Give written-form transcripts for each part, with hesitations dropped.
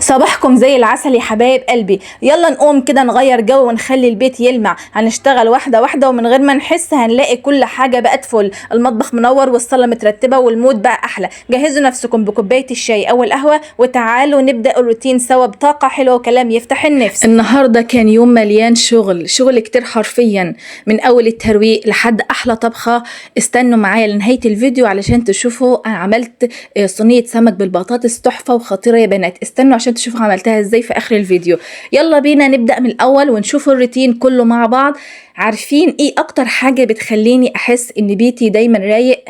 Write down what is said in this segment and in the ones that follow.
صباحكم زي العسل يا حبايب قلبي. يلا نقوم كده نغير جو ونخلي البيت يلمع. هنشتغل واحدة واحدة ومن غير ما نحس هنلاقي كل حاجة بقت فل، المطبخ منور والصالة مترتبة وال mood بقى أحلى. جهزوا نفسكم بكوباية الشاي أو القهوة وتعالوا نبدأ الروتين سوا بطاقة حلوة وكلام يفتح النفس. النهاردة كان يوم مليان شغل، شغل كتير حرفيا، من أول الترويق لحد أحلى طبخة. استنوا معايا لنهاية الفيديو علشان تشوفوا أنا عملت صينية سمك بالبطاطس تحفة وخطيرة يا بنات. استنوا عشان تشوفوا عملتها ازاي في اخر الفيديو. يلا بينا نبدأ من الاول ونشوف الروتين كله مع بعض. عارفين ايه اكتر حاجة بتخليني احس ان بيتي دايما رايق؟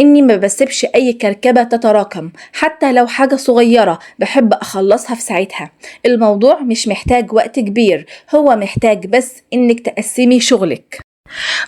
اني ما بسيبش اي كركبة تتراكم، حتى لو حاجة صغيرة بحب اخلصها في ساعتها. الموضوع مش محتاج وقت كبير، هو محتاج بس انك تقسمي شغلك.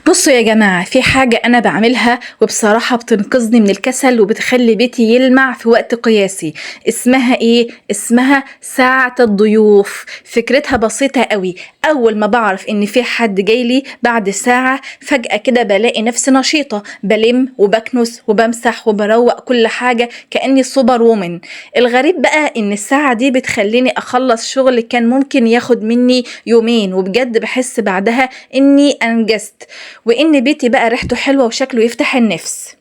بصوا يا جماعة، في حاجة أنا بعملها وبصراحة بتنقذني من الكسل وبتخلي بيتي يلمع في وقت قياسي. اسمها إيه؟ اسمها ساعة الضيوف. فكرتها بسيطة قوي. أول ما بعرف إن في حد جايلي بعد ساعة، فجأة كده بلاقي نفسي نشيطة، بلم وبكنس وبمسح وبروق كل حاجة كأني super woman. الغريب بقى إن الساعة دي بتخليني أخلص شغل كان ممكن ياخد مني يومين، وبجد بحس بعدها إني أنجزت وإن بيتي بقى ريحته حلوة وشكله يفتح النفس.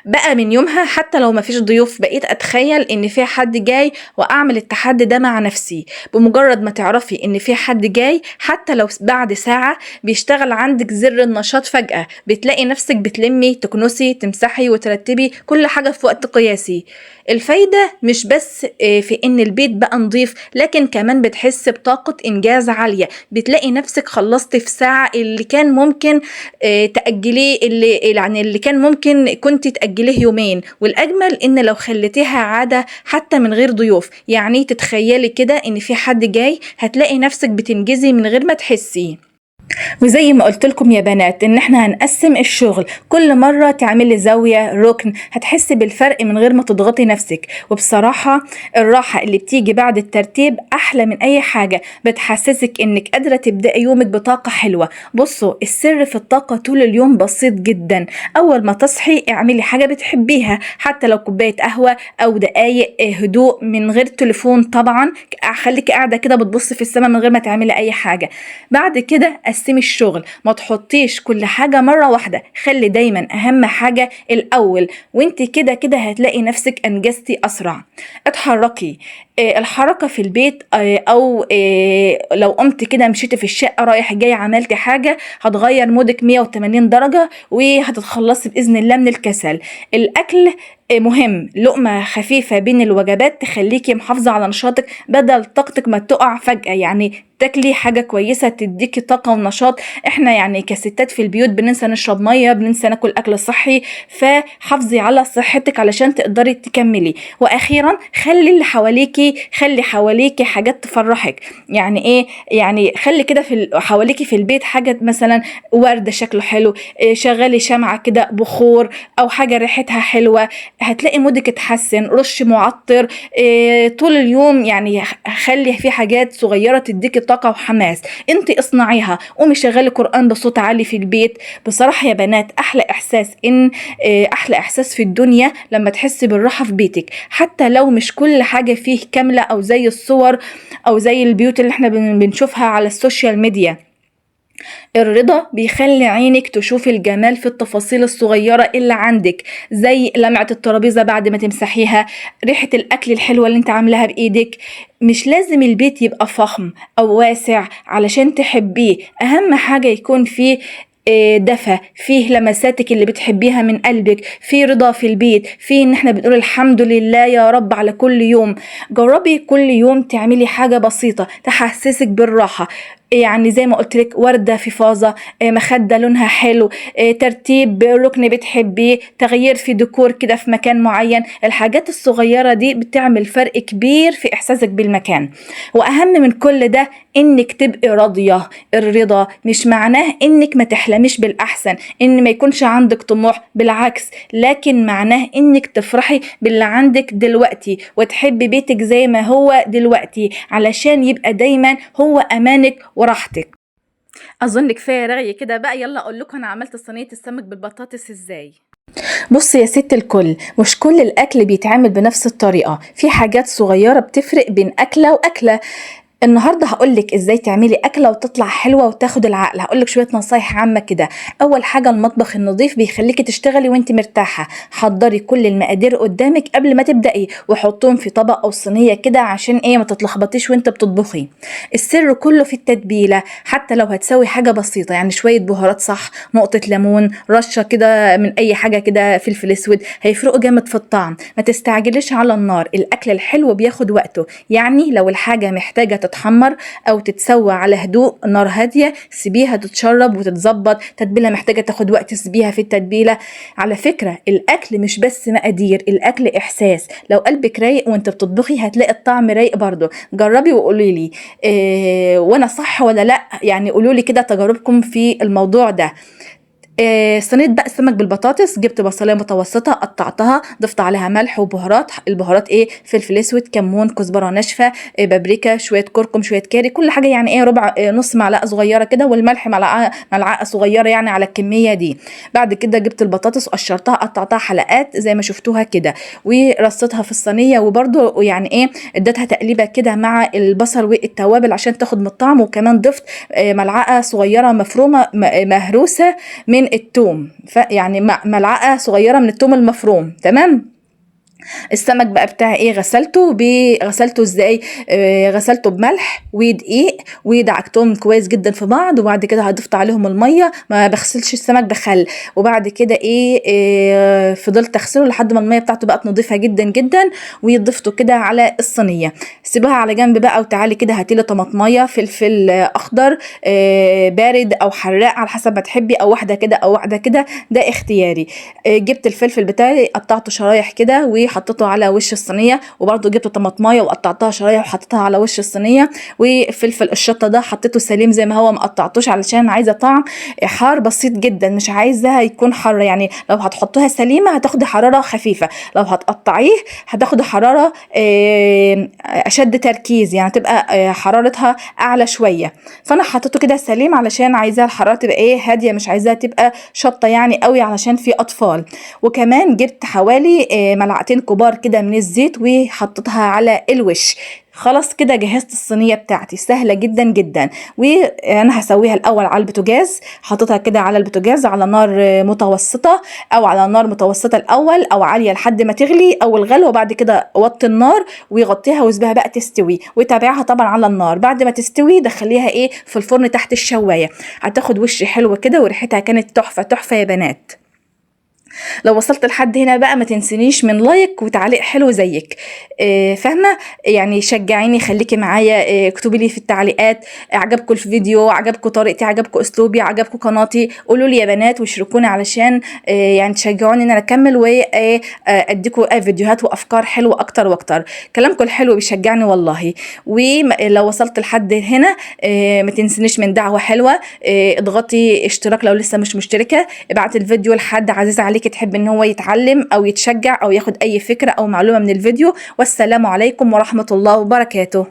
بقى من يومها حتى لو مفيش ضيوف بقيت اتخيل ان في حد جاي واعمل التحدي ده مع نفسي. بمجرد ما تعرفي ان في حد جاي حتى لو بعد ساعة، بيشتغل عندك زر النشاط فجأة. بتلاقي نفسك بتلمي، تكنسي، تمسحي وترتبي كل حاجة في وقت قياسي. الفايدة مش بس في ان البيت بقى نظيف، لكن كمان بتحس بطاقة انجاز عالية. بتلاقي نفسك خلصتي في ساعة اللي كان ممكن تأجليه، اللي يعني اللي كان ممكن كنت تأجليه يومين. والأجمل إن لو خليتيها عادة حتى من غير ضيوف، يعني تتخيلي كده إن في حد جاي، هتلاقي نفسك بتنجزي من غير ما تحسي. وزي ما قلت لكم يا بنات ان احنا هنقسم الشغل، كل مرة تعملي زاوية ركن، هتحسي بالفرق من غير ما تضغطي نفسك. وبصراحة الراحة اللي بتيجي بعد الترتيب احلى من اي حاجة، بتحسسك انك قادرة تبدأي يومك بطاقة حلوة. بصوا، السر في الطاقة طول اليوم بسيط جدا. اول ما تصحي اعملي حاجة بتحبيها، حتى لو كوباية قهوة او دقايق هدوء من غير تليفون طبعا. خليكي قاعدة كده بتبصي في السماء من غير ما تعملي اي حاجة. بعد كده قسمي الشغل، ما تحطيش كل حاجة مرة واحدة، خلي دايما أهم حاجة الأول، وانت كده كده هتلاقي نفسك أنجزتي أسرع. اتحركي، الحركة في البيت، أو لو قمت كده مشيتي في الشقة رايح جاي عملتي حاجة، هتغير مودك 180 درجة وهتتخلصي بإذن الله من الكسل. الأكل مهم، لقمة خفيفة بين الوجبات تخليكي محافظة على نشاطك بدل طاقتك ما تقع فجأة. يعني تاكلي حاجة كويسة تديكي طاقة ونشاط. احنا يعني كستات في البيوت بننسى نشرب مية، بننسى ناكل أكل صحي، فحافظي على صحتك علشان تقدري تكملي. وأخيرا خلي اللي حواليكي، خلي حواليكي حاجات تفرحك. يعني ايه؟ يعني خلي كده في حواليكي في البيت حاجة، مثلا وردة شكله حلو، شغلي شمعة كده، بخور أو حاجة ريحتها حلوة، هتلاقي مودك اتحسن. رش معطر طول اليوم، يعني خلي في حاجات صغيرة تديكي طاقة وحماس، انت اصنعيها. قومي شغلي قرآن بصوت عالي في البيت. بصراحة يا بنات احلى احساس ان احلى احساس في الدنيا لما تحسي بالراحة في بيتك، حتى لو مش كل حاجة فيه كاملة او زي الصور او زي البيوت اللي احنا بنشوفها على ال social media. الرضا بيخلي عينك تشوف الجمال في التفاصيل الصغيرة اللي عندك، زي لمعة الترابيزة بعد ما تمسحيها، ريحة الأكل الحلوة اللي انت عاملاها بإيدك. مش لازم البيت يبقى فخم أو واسع علشان تحبيه، أهم حاجة يكون فيه دفى، فيه لمساتك اللي بتحبيها من قلبك، فيه رضا في البيت، فيه ان احنا بنقول الحمد لله يا رب على كل يوم. جربي كل يوم تعملي حاجة بسيطة تحسسك بالراحة، يعني زي ما قلت لك وردة في فازة، مخدة لونها حلو، ترتيب ركن بتحبيه، تغيير في ديكور كده في مكان معين. الحاجات الصغيرة دي بتعمل فرق كبير في إحساسك بالمكان. وأهم من كل ده إنك تبقي راضية. الرضا مش معناه إنك ما تحلميش بالأحسن، إن ما يكونش عندك طموح، بالعكس، لكن معناه إنك تفرحي باللي عندك دلوقتي وتحبي بيتك زي ما هو دلوقتي، علشان يبقى دايما هو أمانك وراحتك. أظن كفاية رغي كده بقى، يلا أقول لكم أنا عملت صينية السمك بالبطاطس إزاي. بص يا ست الكل، مش كل الاكل بيتعمل بنفس الطريقة، في حاجات صغيرة بتفرق بين اكله واكله. النهارده هقولك ازاي تعملي اكله وتطلع حلوة وتاخد العقل. هقولك شوية نصايح عامة كده. اول حاجة، المطبخ النظيف بيخليكي تشتغلي وانت مرتاحة. حضري كل المقادير قدامك قبل ما تبداي، وحطهم في طبق او صينية كده عشان ايه ما تتلخبطيش وانت بتطبخي. السر كله في التتبيله، حتى لو هتسوي حاجة بسيطة، يعني شوية بهارات صح، نقطة ليمون، رشه كده من اي حاجة كده، فلفل اسود، هيفرقوا جامد في الطعم. ما تستعجليش على النار، الاكل الحلو بياخد وقته. يعني لو الحاجة محتاجه تتحمر او تتسوى على هدوء، نار هادية، سيبيها تتشرب وتتظبط. تتبيله محتاجه تاخد وقت، سيبيها في التتبيله. على فكرة الاكل مش بس مقادير، الاكل احساس. لو قلبك رايق وانت بتطبخي هتلاقي الطعم رايق برضه. جربي وقولي لي إيه، وانا صح ولا لا؟ يعني قولوا لي كده تجاربكم في الموضوع ده. صينية بقى السمك بالبطاطس، جبت بصلايه متوسطه قطعتها، ضفت عليها ملح وبهارات. البهارات ايه؟ فلفل اسود، كمون، كزبره ناشفة، بابريكا، شوية كركم، شوية كاري، كل حاجة يعني ايه ربع نص معلقه صغيرة كده، والملح معلقه صغيرة يعني على الكمية دي. بعد كده جبت البطاطس وقشرتها، قطعتها حلقات زي ما شفتوها كده، ورصيتها في الصينية، وبرده يعني ايه اديتها تقليبه كده مع البصل والتوابل عشان تاخد من الطعم. وكمان ضفت معلقه صغيرة مفرومه مهروسه من التوم، يعني ملعقة صغيرة من التوم المفروم. تمام. السمك بقى بتاعي ايه؟ غسلته غسلته ازاي؟ غسلته بملح ودقيق ودعكتهم كويس جدا في بعض، وبعد كده هضفت عليهم المية. ما بغسلش السمك بخل. وبعد كده ايه، فضلت اغسله لحد ما المية بتاعته بقت نظيفة جدا جدا، وضفته كده على الصينية. سيبها على جنب بقى، وتعالي كده هاتيلي طماطميه، فلفل اخضر بارد او حراق على حسب ما تحبي، او واحدة كده او واحدة كده، ده اختياري. جبت الفلفل بتاعي قطعته شرايح كده وحطيته على وش الصينية، وبرده جبت طماطمايه وقطعتها شرايح وحطيتها على وش الصينية، وفلفل الشطه ده حطيته سليم زي ما هو، ما قطعتوش علشان عايزه طعم حار بسيط جدا، مش عايزه يكون حر. يعني لو هتحطوها سليمة هتاخدي حرارة خفيفة، لو هتقطعيه هتاخدي حرارة اشد تركيز، يعني تبقى حرارتها اعلى شوية. فانا حطيته كده سليم علشان عايزاها الحرارة تبقى ايه هادية، مش عايزاها تبقى شطه يعني قوي علشان في اطفال. وكمان جبت حوالي معلقتين كبار كده من الزيت وحطيتها على الوش. خلاص كده جهزت الصينية بتاعتي، سهلة جدا جدا. وانا هسويها الاول على البوتاجاز، حطيتها كده على البوتاجاز على نار متوسطه، او على نار متوسطه الاول او عالية لحد ما تغلي اول غلوه، وبعد كده وطي النار وغطيها وسيبها بقى تستوي، وتابعها طبعا على النار. بعد ما تستوي دخليها ايه في الفرن تحت الشوايه، هتاخد وش حلو كده، وريحتها كانت تحفة تحفة يا بنات. لو وصلت لحد هنا بقى ما تنسينيش من like وتعليق حلو زيك، فاهمه يعني، شجعيني، خليكي معايا، اكتبي لي في التعليقات عجبكم الفيديو، عجبكم طريقتي، عجبكم اسلوبي، عجبكم قناتي، قولوا لي يا بنات واشركوني علشان يعني تشجعوني ان انا اكمل واديكم فيديوهات وافكار حلوة اكتر واكتر. كلامكم الحلو بيشجعني والله. ولو وصلت لحد هنا ما تنسينيش من دعوه حلوة، اضغطي اشتراك لو لسه مش مشتركة، ابعتي الفيديو لحد عزيز عليك تحب ان هو يتعلم او يتشجع او ياخد اي فكرة او معلومة من الفيديو. والسلام عليكم ورحمة الله وبركاته.